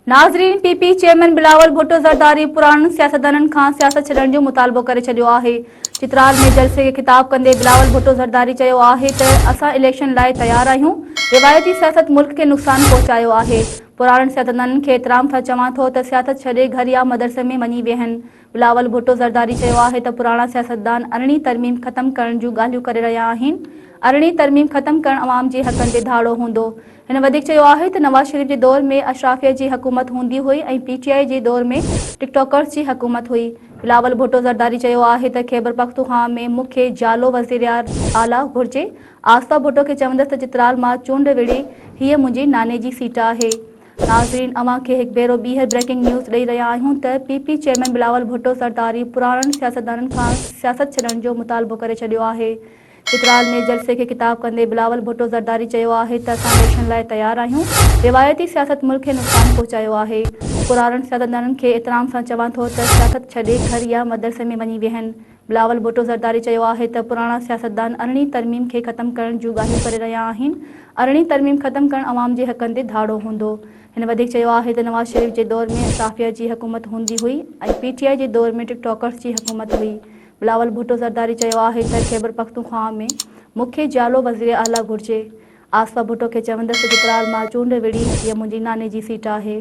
ناظرين P P chairman Bilawal Bhutto Zardari پراڻن سياستدانن کان سياست ڇڏڻ جو مطالبو ڪري ڇڏيو آهي. چترال ۾ جلسي کي خطاب ڪندي بلاول ڀٽو زرداري چيو آهي ته اسان اليڪشن لاء تيار آهيون، روايتي سياست ملڪ کي نقصان پهچايو آهي، پراڻن سياستدانن کي احترام سان چوان ٿو ته سياست ڇڏي گهر يا مدرسي ۾ وڃي ويهن. بلاول ڀٽو زرداري چيو آهي ته پراڻا سياستدان ارڙهين ترميم ختم ڪرڻ جون ڳالهيون ڪري رهيا آهن، ارڙهين ترميم ختم ڪرڻ عوام جي حقن تي ڌاڙو هوندو. هن وڌيڪ چيو آهي ته نواز شريف جي دور ۾ اشرافيه جي حڪومت هوندي هئي ۽ پي ٽي آء جي دور ۾ ٽڪ ٽاڪرز جي حڪومت هئي. بلاول ڀٽو زرداري چيو آهي ته خيبرپختونخواهه ۾ مون کي جعلو وزيراعليٰ گهرجي، آصفه ڀٽو کي چوندس ته چترال مان چونڊ وڙهي، هيء منهنجي ناني جي سيٽ آهي. ناظرين اوهان کي هڪ ڀيرو ٻيهر بريڪنگ نيوز ڏئي رهيا آهيون ته P P chairman Bilawal Bhutto Zardari پراڻن سياستدانن کان سياست ڇڏڻ جو مطالبو ڪري ڇڏيو آهي. چترال ۾ جلسي کي خطاب ڪندي بلاول ڀٽو زرداري چيو آهي ته اسان اليڪشن لاء تيار آهيون، روايتي سياست ملڪ کي نقصان پهچايو آهي، پراڻن سياستدانن کي احترام سان چوان ٿو ته سياست ڇڏي گهر يا مدرسي ۾ وڃي ويهن. بلاول ڀٽو زرداري چيو آهي ته پراڻا سياستدان ارڙهين ترميم کي ختم ڪرڻ جون ڳالهيون ڪري رهيا آهن، ارڙهين ترميم ختم ڪرڻ عوام جي حقن تي ڌاڙو هوندو. هن وڌيڪ چيو آهي ته نواز شريف جي دور ۾ اشرافيه جي حڪومت هوندي هئي ۽ پي ٽي آء جي دور ۾ ٽڪ ٽاڪرز جي حڪومت هئي. بلاول ڀٽو زرداري چيو آهي ته خيبرپختونخواهه ۾ مون کي جيالو وزيراعليٰ گهرجي، آصفه ڀٽو کي چوندس ته چترال مان چونڊ وڙهي، هيء منهنجي ناني جي سيٽ آهي.